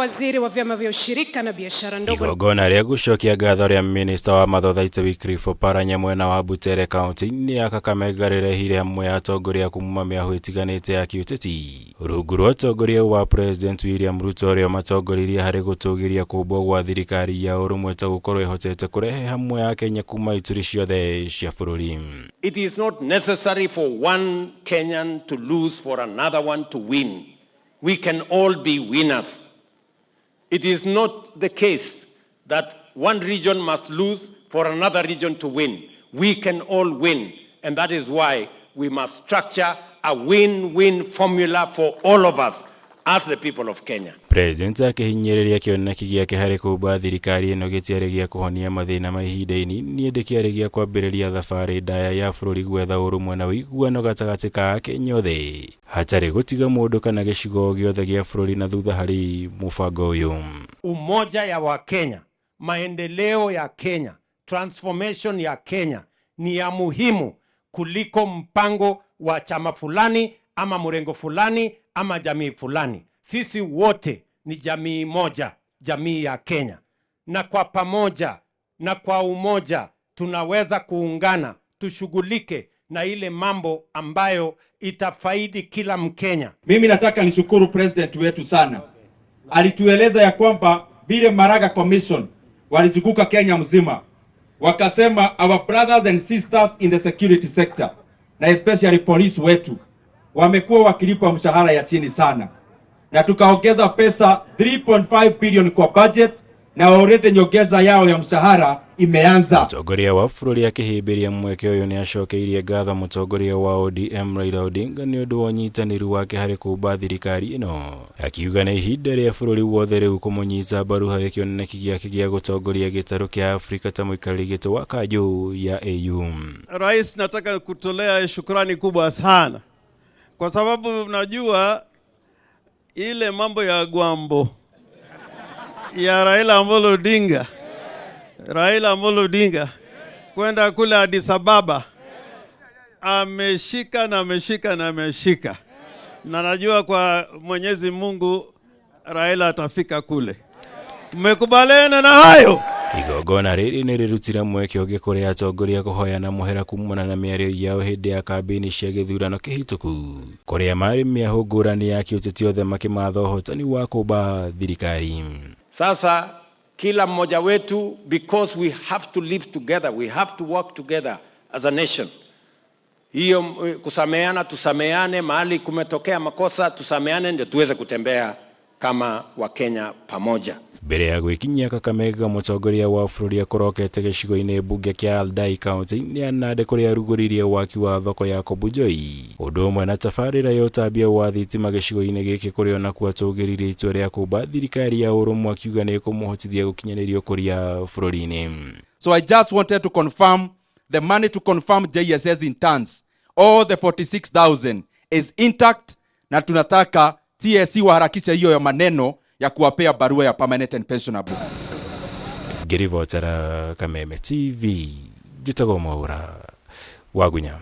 Waziri wa vyama vya ushirika na biashara ndogo Igongona rĩa gũcokia ngatho rĩa minista wa mathothaitĩ Wycliffe Oparanya mwena wa Butere kaunti-inĩ ya Kakamega rĩrehire amwe a atongoria kuma mĩahũ ĩtiganĩte ya kĩũteti rungu rwa ũtongoria wa President William Ruto ũrĩa ũmatongoririe harĩ gũtũgĩria kũmbwo gwa thirikari ya ũrũmwe ta gũkorwo ĩhotete kũrehe hamwe Akenya kuma ituri ciothe cia bũrũri. It is not necessary for one Kenyan to lose for another one to win. We can all be winners. It is not the case that one region must lose for another region to win. We can all win, and that is why we must structure a win-win formula for all of us as the people of Kenya. President akĩhinyĩrĩria kĩoneki gĩake harĩ kũmba thirikari ĩno gĩtiarĩ gĩa kũhonia mathĩna ma ihinda inini ĩndĩ kĩarĩ gĩa kwambĩrĩria thabarĩ ndaya ya bũrũri gwetha ũrũmwe na ũiguano gatagatĩ ka Akenya othe hatarĩ gũtiga mũndũ kana gĩcigo gĩothe gĩa bũrũri na thutha harĩ mũbango ũyũ. Umoja ya Wakenya, maendeleo ya Kenya, transformation ya Kenya ni ya muhimu kuliko mpango wa chama fulani ama mrengo fulani ama jamii fulani. Sisi wote ni jamii moja, jamii ya Kenya, na kwa pamoja na kwa umoja tunaweza kuungana, tushughulike na ile mambo ambayo itafaidi kila Mkenya. Mimi nataka nishukuru president wetu sana. Alitueleza ya kwamba vile Maraga Commission walizunguka Kenya mzima, wakasema our brothers and sisters in the security sector na especially police wetu wamekuwa wakilipwa mshahara ya chini sana, na tukaongeza pesa 3.5 billion kwa budget, na already nyongeza yao ya mshahara imeanza. Mũtongoria wa bũrũri akĩhĩmbĩria mweke ũyũ nĩ acokeirie ngatho mũtongoria wa ODM Raila Odinga nĩ ũndũ wa ũnyitanĩri wake harĩ kũmba thirikari ĩno, akiuga nĩ ihinda rĩa bũrũri wothe rĩu kũmũnyita mbaru harĩ kĩoneki gĩake gĩa gũtongoria gĩtarũ kĩa Afrika ta mũikarĩri gĩtĩ wa kanjũ ya AU. Rais, nataka kutolea shukrani kubwa sana kwa sababu najua ile mambo ya Gwambo ya Raila Amolo Odinga, Raila Amolo Odinga kwenda kule Addis Ababa, ameshika na ameshika na ameshika, na najua kwa Mwenyezi Mungu Raila atafika kule. Mmekubaliana na hayo? Igongona rĩrĩ nĩ rĩrutire mweke ũngĩ kũrĩ atongoria kũhoyana mũhera kumana na mĩario yao hĩndĩ ya kambĩini cia gĩthurano kĩhĩtũku kũrĩa marĩ mĩahũ ngũrani ya kĩũteti othe makĩmatha ũhotani wa kũmba thirikari. Sasa kila mmoja wetu, because we have to live together, we have to work together as a nation. Hiyo kusameana, tusameane, mahali kumetokea makosa tusameane, ndio tuweze kutembea kama Wakenya pamoja. Mbere ya gwĩkinyia Kakamega, mũtongoria wa bũrũri akorokete gĩcigo-inĩ mbunge kĩa Aldai kaunti-inĩ ya Nandi kũrĩa arugũririe waki wa thoko ya Kobujoi, ũndũ ũmwe na tabarĩra ya ũtambia wa thitima gĩcigo-inĩ gĩkĩ kũrĩa onakuo atũgĩririe itua rĩa kũmba thirikari ya ũrũmwe akiuga nĩ ĩkũmũhotithia gũkinyanĩria ũkũria bũrũri-inĩ. So I just wanted to confirm the money to confirm JSS interns, all the 46,000 is intact, na tunataka TSC waharakishe hiyo ya maneno ya kuwapea barua ya permanent and pensionable. Ngĩribotera Kameme TV, njĩtagwo Mwaũra Wagunya.